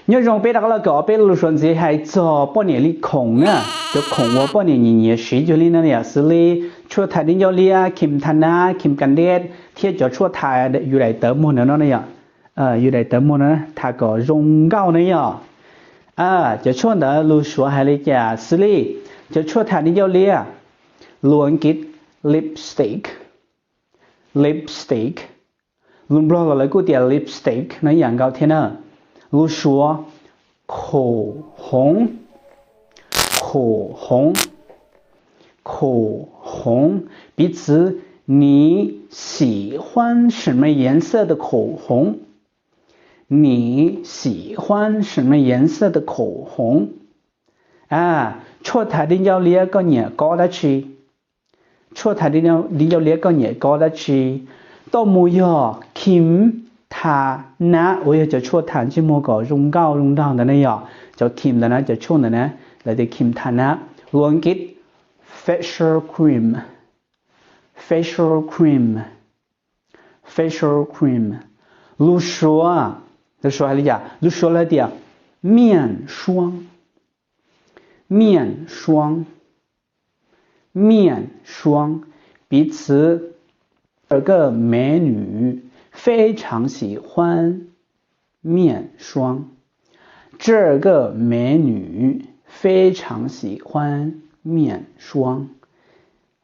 Nyob zoo peb rov qab los koom peb lub suav ntxiv hais txog poj niam li khoom na, cov khoom uas poj niam nyiam nyiam siv cuag li no yom, xws li tshuaj thas di ncauj liab, cream thas nab, cream ka dej, thiab cov tshuaj thas yus daim tawv muag ntawm no na yom, yus daim tawv muag no thas kom zoo nkauj na yom. Cov tshuaj ntawd lus suav hais li cas xws li cov tshuaj thas di ncauj liab, lus Askiv lipstick, lipstick, lus Nplog los lawv kuj tias lipstick no ib yam nkaus thiab na. Lus suav, khổ hống, khổ hống, khổ hống. 比如, 你喜欢什么颜色的口红？你喜欢什么颜色的口红？ Tshuaj thas di ncauj liab koj nyiam kov dab tsi? Tshuaj thas di ncauj liab koj nyiam kov dab tsi? Tau mus yog cream thas nab uas yog cov tshuaj thas ntsej muag kom zoo nkauj zoo nraug ntawd ne yom, cov cream ntawd na, cov tshuaj ntawd na, lawv tias cream thas nab. Lus Askiv facial cream, facial cream, facial cream. Lus suav, lus suav hais li cas? Lus suav lawv tias 面霜, 面霜, 面霜. 比如, 这个美女非常喜欢面霜。这个美女非常喜欢面霜。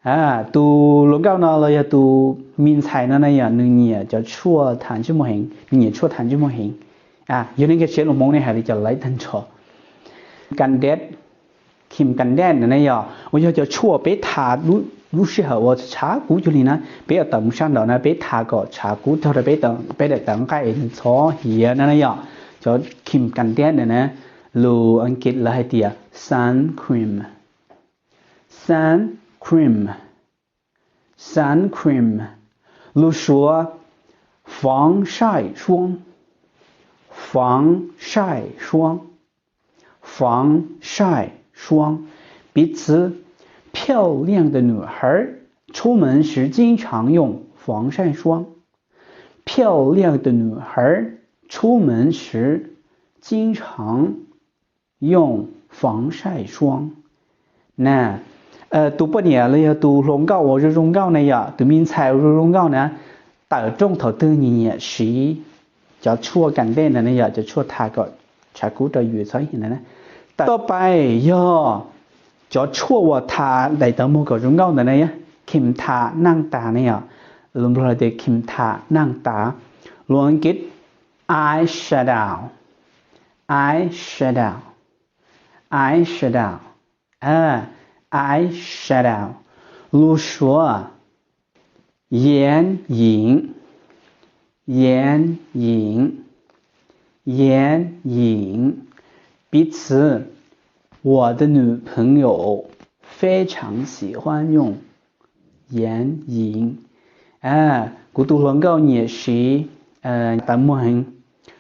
Tus hluas nkauj no los yog tus me ntxhais no na yom, nws nyiam cov tshuaj thas ntsej muag heev, nws nyiam tshuaj thas ntsej muag heev. Yog nej nkag siab lus Hmoob nej hais li cas los tag nrho. Ka dej, cream ka dej na yom, uas yog cov tshuaj peb thas lub sij hawm uas tshav kub cuag li na, peb yuav tawm mus sab nraud na peb thas kom tshav kub raug rau peb daim tawv nqaij es nws txhob hiav na na yom. Cov cream ka dej na, lus Askiv lawv hais tias sun cream, sun cream, sun cream. Lus suav, 防晒霜, 防晒霜, 防晒霜. 比如, 漂亮的女孩出门时经常用防晒霜。漂亮的女孩出门时经常用防晒霜. Na, tus poj niam los yog tus hluas nkauj uas zoo zoo nkauj na yom, tus me ntxhais uas zoo zoo nkauj na, tawm rooj thaum twg nyiam nyiam siv cov tshuaj ka dej ntawd na yom, cov tshuaj thas kom tshav kub rau yus txhob hiav na. Tawm pais yog cov tshuaj uas thas daim tawv muag kom zoo nkauj ntawd na, cream thas naj tas na yom, lus Nplog tias cream thas naj tas. Lus Askiv, eyeshadow, eyeshadow, eyeshadow, eyeshadow. Lus suav, 眼影, 眼影, 眼影. 彼此，我的女朋友非常喜欢用眼影. Kuv tus hluas nkauj nyiam siv tawv muag heev.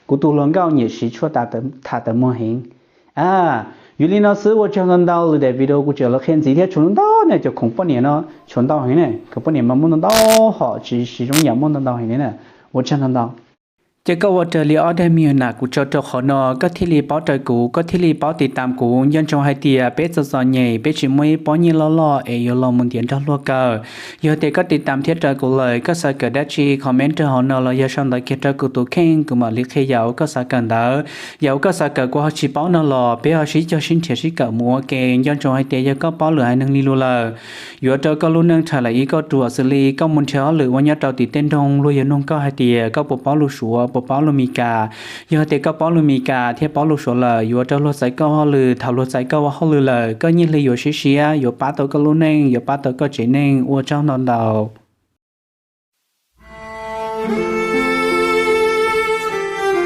Kuv tus hluas nkauj nyiam siv tshuaj thas tawv muag heev. Yog li no xwb, ua tsaug ntau ntau, lwm daim video kuv tseem los qhia ntxiv thiab. Tshuav ntau ntau ne, cov khoom poj niam no tshuav ntau heev ne, khoom poj niam mas muaj ntau ntau hom, tsis siv zoo yam, muaj ntau ntau heev li na. Ua tsaug ntau ntau. Ces koj ua raws li ob daim me nyuam nas kuv tso rau qhov no, koj thiaj li paub raws kuv, koj thiaj li paub tiv tam kuv. Nco ntsoov hais tias peb txom txom nyem, peb tsis muaj ib pob nyiaj loj loj es yuav los mus ntiav nrog luag kawm. Yog tias koj tiv tam thiab raws kuv lawm, koj xav kawm dab tsi comment rau hauv no los yog sau ntawv kiag rau kuv tus kheej, kuv mam li qhia yam uas koj xav kawm ntawd. Yam uas koj xav kawm kuv ho tsis paub no los peb ho sib cog sib nrhiav sib kawm mus ua ke. Nco ntsoov hais tias yog koj paub lwm haiv neeg li lus lawm, yuav rau koj lub neej rhais lawm ib kauj ruam xws li koj mus nrhiav hauj lwm ua nyob rau tim tej nroog, luag yuav nug koj hais tias koj puas paub lus Suav, puas paub lus Mis Kas. Yog tias koj paub lus Mis Kas thiab paub lus Suav lawm, yuav rau luag txais koj ua hauj lwm. Thaum luag txais koj ua hauj lwm lawm, koj nyiaj hli yuav siab siab, yuav pab tau koj lub neej, yuav pab tau koj tsev neeg. Ua tsaug ntau ntau.